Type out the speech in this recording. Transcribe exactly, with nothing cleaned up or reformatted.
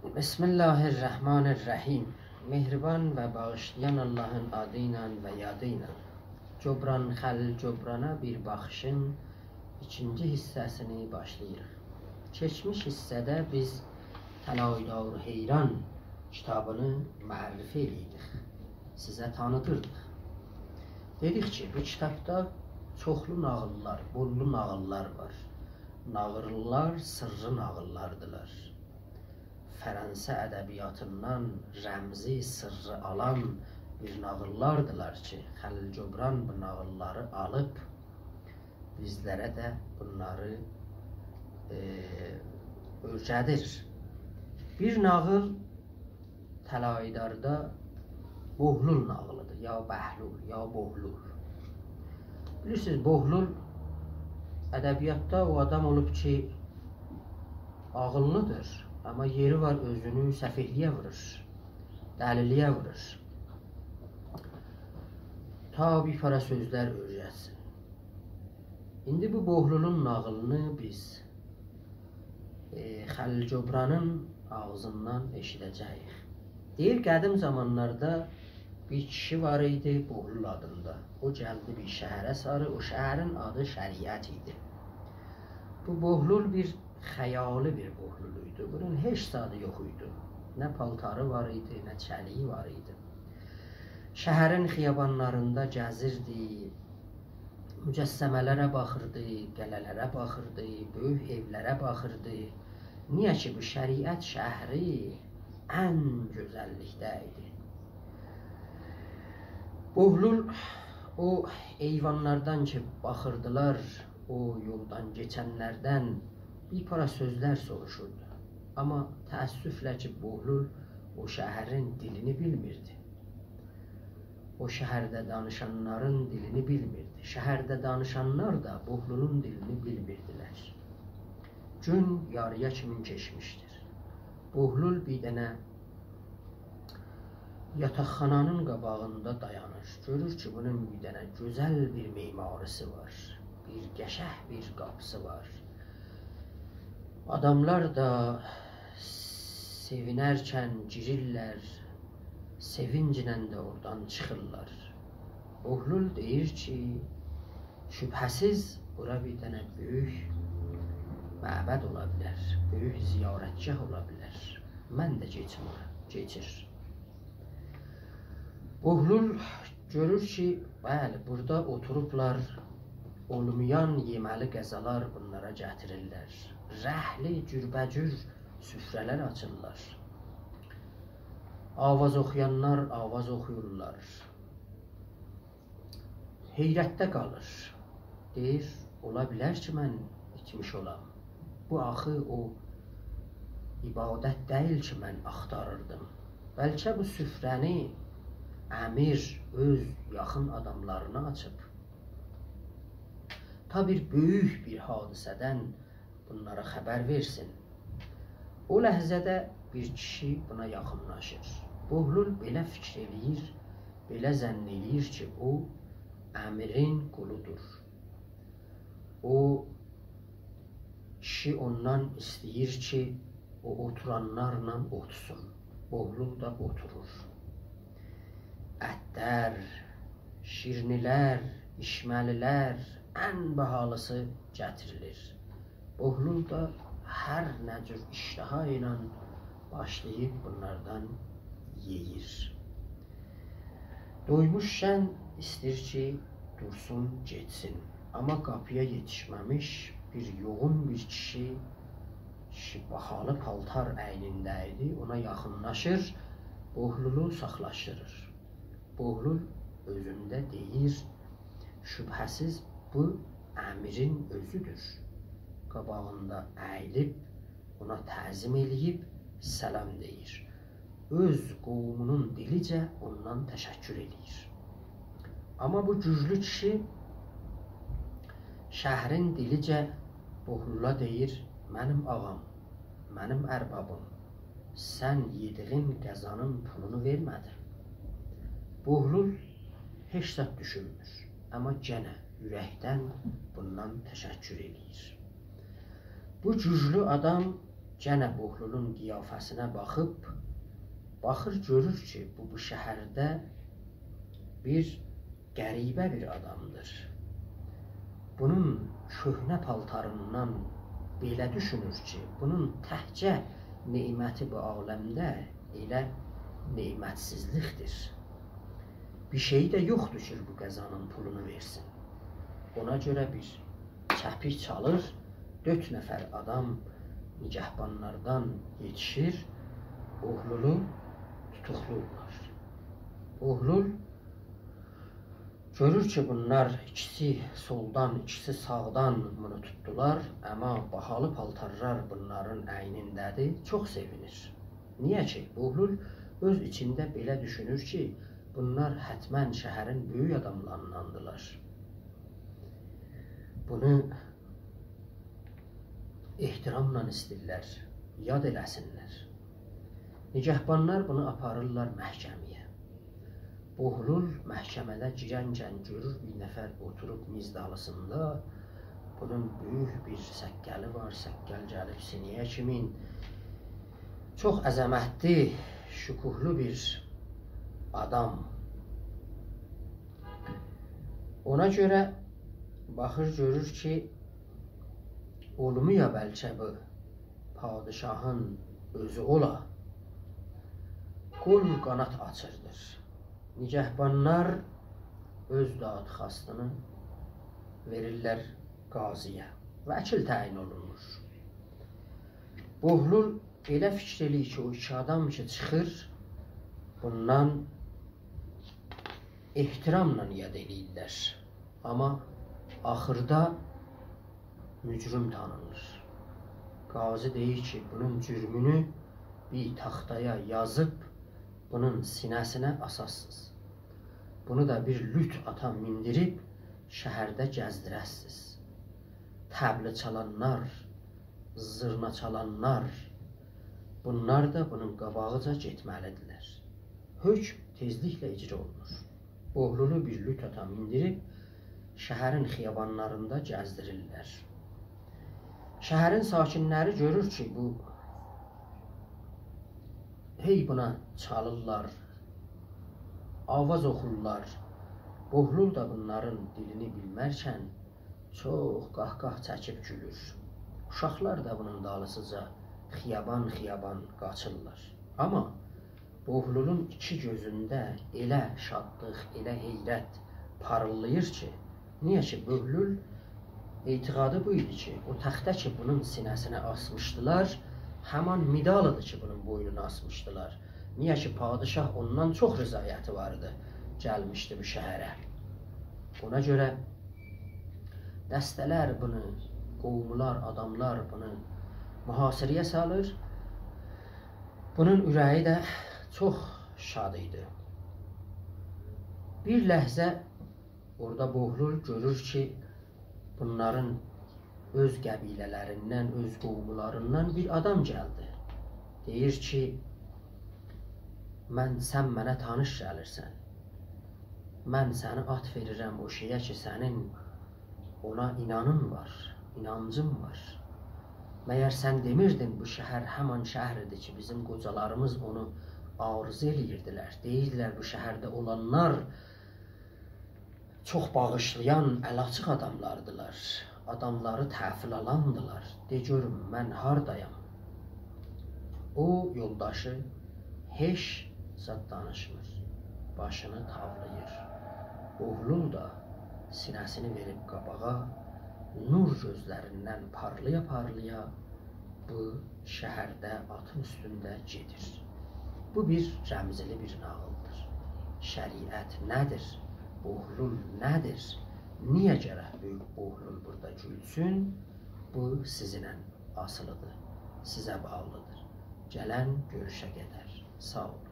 بسم الله الرحمن الرحیم. مهربان و باغیشلایان آللاهین آدی ایله و یادی ایله. جبران خلیل جبرانا بیر باخیشین ایکینجی حیصه‌سینی باشلاییریق. کئچمیش حیصه‌ده بیز طلایه‌دار حیران کیتابینی معرفی ائله‌ییردیک. سیزه تانیدیردیق. دئدیک کی، بو کیتابدا چوخلو ناغیللار، بوللو ناغیللار وار. ناغیللار سیرلی ناغیللاردیلار. فرانسه ادبیاتیندان رمزی سیرری آلان بیر ناغیللاردیلار کی، خلیل جبران بو ناغیللاری آلیب بیزلره ده بونلاری، ائ، اؤیره‌دیر. بیر ناغیل طلایه‌داردا بهلول ناغیلیدیر، یا بهلول، یا بهلول. بیلیرسینیز، بهلول ادبیاتدا او آدام اولوب کی، عاغیللیدیر، آمما یئری وار اؤزونو سفیهلییه وورور، دلیلییه وورور. تا بیر پارا سؤزلر اؤیرتسین. ایندی بو بهلولون ناغیلینی بیز، ائ، خلیل جبرانین آغزیندان ائشیده‌جه‌ییک. دئییر، قدیم زامانلاردا بیر کیشی وار ایدی، بهلول آدیندا. او گلدی بیر شهره ساری، او شهرین آدی شریعت ایدی. بو بهلول بیر خیالی بیر بهلول ایدی. بونون هئچ زادی یوخ ایدی. نه پالتاری وار ایدی، نه چلیگی وار ایدی. شهرین خیابانلاریندا گزیردی، مجسمه‌لره باخیردی، قلعه‌لره باخیردی، بؤیوک ائولره باخیردی. نییه کی، بو شریعت شهری ان گؤزللیکده ایدی. بهلول او ایوانلاردان کی باخیردیلار، او یولدان کئچنلردن بیر پارا سؤزلر سوروشوردو. آمما تأسفله کی، بهلول او شهرین دیلینی بیلمیردی. او شهرده دانیشانلارین دیلینی بیلمیردی. شهرده دانیشانلار دا بهلولون دیلینی بیلمیردیلر. گون یارییا کیمین کئچمیشدیر. بهلول بیر دنه یاتاقخانانین قاباغیندا دایانیر. گؤرور کی، بونون بیر دنه گؤزل بیر معماریسی وار. بیر قشنگ بیر قاپیسی وار. آداملار دا سئوینرکن گیریرلر، سئوینجله ده اورادان چیخیرلار. بهلول دئییر کی، شبهه‌سیز بورا بیر دنه بؤیوک معبد اولا بیلر، بؤیوک زیارتگاه اولا بیلر. من ده کئچیم اورا. کئچیر. بهلول گؤرور کی، بلی، بورادا اوتوروبلار، اولمایان یئمه‌لی غذالار بونلارا گتیریرلر. رنگلی، جوربه‌جور سفره‌لر آچیرلار. آواز اوخویانلار آواز اوخویورلار. حیرتده قالیر. دئییر، اولا بیلر کی، من ایتمیش اولام. بو آخی او عبادت دئییل کی، من آختاریردیم. بلکه بو سفره‌نی امیر اؤز یاخین آداملارینا آچیب. تا بیر بؤیوک بیر حادثه‌دن بونلارا خبر وئرسین. او لحظه‌ده بیر کیشی بونا یاخینلاشیر. بهلول بئله فیکیر ائله‌ییر، بئله ظن ائله‌ییر کی، او امیرین قولودور. او کیشی اوندان ایسته‌ییر کی، او اوتورانلارلا اوتورسون. بهلول دا اوتورور. اتلر، شیرنی‌لر، ایچمه‌لی‌لر، ان باهالیسی گتیریلیر. بهلول دا هر نه جور اشتها ایله باشلاییب بونلاردان یئییر. دویموشکن ایسته‌ییر کی، دورسون، گئتسین. آمما قاپییا یئتیشمه‌میش بیر یوغون بیر کیشی، کیشی باهالی پالتار اینینده ایدی، اونا یاخینلاشیر، بهلولو ساخلاشدیریر. بهلول اؤزونده دئییر، شبهه‌سیز بو امیرین اؤزودور. قاباغیندا اییلیب، اونا تعظیم ائله‌ییب سلام دئییر. اؤز قومونون دیلیجه اوندان تشکر ائله‌ییر. آمما بو گوجلو کیشی شهرین دیلیجه بهلولا دئییر: «منیم آغام، منیم اربابیم، سن یئدیگین غذانین پولونو وئرمه‌دین.» بهلول هئچ زاد دوشونمور، آمما گئنه اورکدن بوندان تشکر ائله‌ییر. بو گوجلو آدام گئنه بهلولون قیافه‌سینه باخیب، باخیر، گؤرور کی، بو، بو شهرده بیر غریبه بیر آدامدیر. بونون کؤهنه پالتاریندان بئله دوشونور کی، بونون تکجه نعمتی بو عالمده ائله نعمتسیزلیکدیر. بیر شئی ده یوخدور کی، بو قضانین پولونو وئرسین. اونا گؤره بیر چپیک چالیر، دؤرد نفر آدام نگهبانلاردان یئتیشیر، بهلولو توتوقلورلار. بهلول گؤرور کی، بونلار ایکیسی سولدان، ایکیسی ساغدان بونو توتدولار، آمما باهالی پالتارلار بونلارین اگنینده‌دیر، چوخ سئوینیر. نییه کی، بهلول اؤز ایچینده بئله دوشونور کی، بونلار حتماً شهرین بؤیوک آداملارینداندیلار. بونو احتراملا ایسته‌ییرلر یاد ائله‌سینلر. نگهبانلار بونو آپاریرلار محکمه‌یه. بهلول محکمه‌ده گیرنجن گؤرور بیر نفر اوتوروب میز دالیسیندا. بونون بؤیوک بیر سققلی وار، سققل گلیب سینه‌یه کیمین. چوخ عظمتلی، شکوهلو بیر آدام. اونا گؤره باخیر، گؤرور کی، اولمویا بلکه بو پادشاهین اؤزو اولا. قول قاناد آچیردیر. نگهبانلار اؤز دادخواستینی وئریرلر قاضی‌یه. وکیل تعیین اولونور. بهلول ائله فیکیر ائله‌ییر کی، او ایکی آدام کی چیخیر، بوندان احتراملا یاد ائله‌ییرلر. آمما آخیردا مجرم تانینیر. قاضی دئییر کی، بونون جرمونو بیر تاختایا یازیب، بونون سینه‌سینه آساسینیز. بونو دا بیر لوت آتا میندیریب شهرده گزدیره‌سینیز. طبل چالانلار، زیرنا چالانلار، بونلار دا بونون قاباغیجا گئتمه‌لیدیرلر. حکم تئزلیکله اجرا اولونور. بهلولو بیر لوت آتا میندیریب شهرین خیابانلاریندا گزدیریرلر. شهرین ساکنلری گؤرور کی، بو هئی بونا چالیرلار، آواز اوخورلار. بهلول دا بونلارین دیلینی بیلمرکن چوخ قاهقاه چکیب گولور. اوشاقلار دا بونون دالیسیجا خیابان-خیابان قاچیرلار. آمما بهلولون ایکی گؤزونده ائله شادلیق، ائله حیرت پاریلداییر کی، نییه کی، بهلول اعتقادی بو ایدی کی، او تاختا کی، بونون سینه‌سینه آسمیشدیلار، همان مدال ایدی کی، بونون بوینونا آسمیشدیلار. نییه کی، پادشاه اوندان چوخ رضایتی واریدی، گلمیشدی بو شهره. اونا گؤره دسته‌لر بونو، قوملار، آداملار بونو محاصره‌یه سالیر. بونون اوره‌یی ده چوخ شاد ایدی. بیر لحظه اورادا بهلول گؤرور کی، بونلارین اؤز قبیله‌لریندن، اؤز قوملاریندان بیر آدام گلدی. دئییر کی، من، سن منه تانیش گلیرسن. من سنی آت وئریرم او شئیه کی، سنین اونا اینانین وار، اینانجین وار. مگر سن دئمیردین، بو شهر همان شهریدیر کی، بیزیم قوجالاریمیز اونو آرزو ائله‌ییردیلر. دئییردیلر، بو شهرده اولانلار چوخ باغیشلایان، ال آچیق آداملاردیلار. آداملاری تحویل آلاندیلار. دئ گؤروم، من هاردایام؟ او یولداشی هئچ زاد دانیشمیر. باشینی تاولاییر. بهلول دا سینه‌سینی وئریب قاباغا، نور گؤزلریندن پارلایا-پارلایا بو شهرده آتین اوستونده گئدیر. بو بیر رمزلی بیر ناغیلدیر. شریعت نه‌دیر؟ بهلول نه‌دیر؟ نییه گرک بؤیوک بهلول بورادا گولسون؟ بو سیزینله آسیلیدیر، سیزه باغلیدیر. گلن گؤروشه قدر ساغ اولون.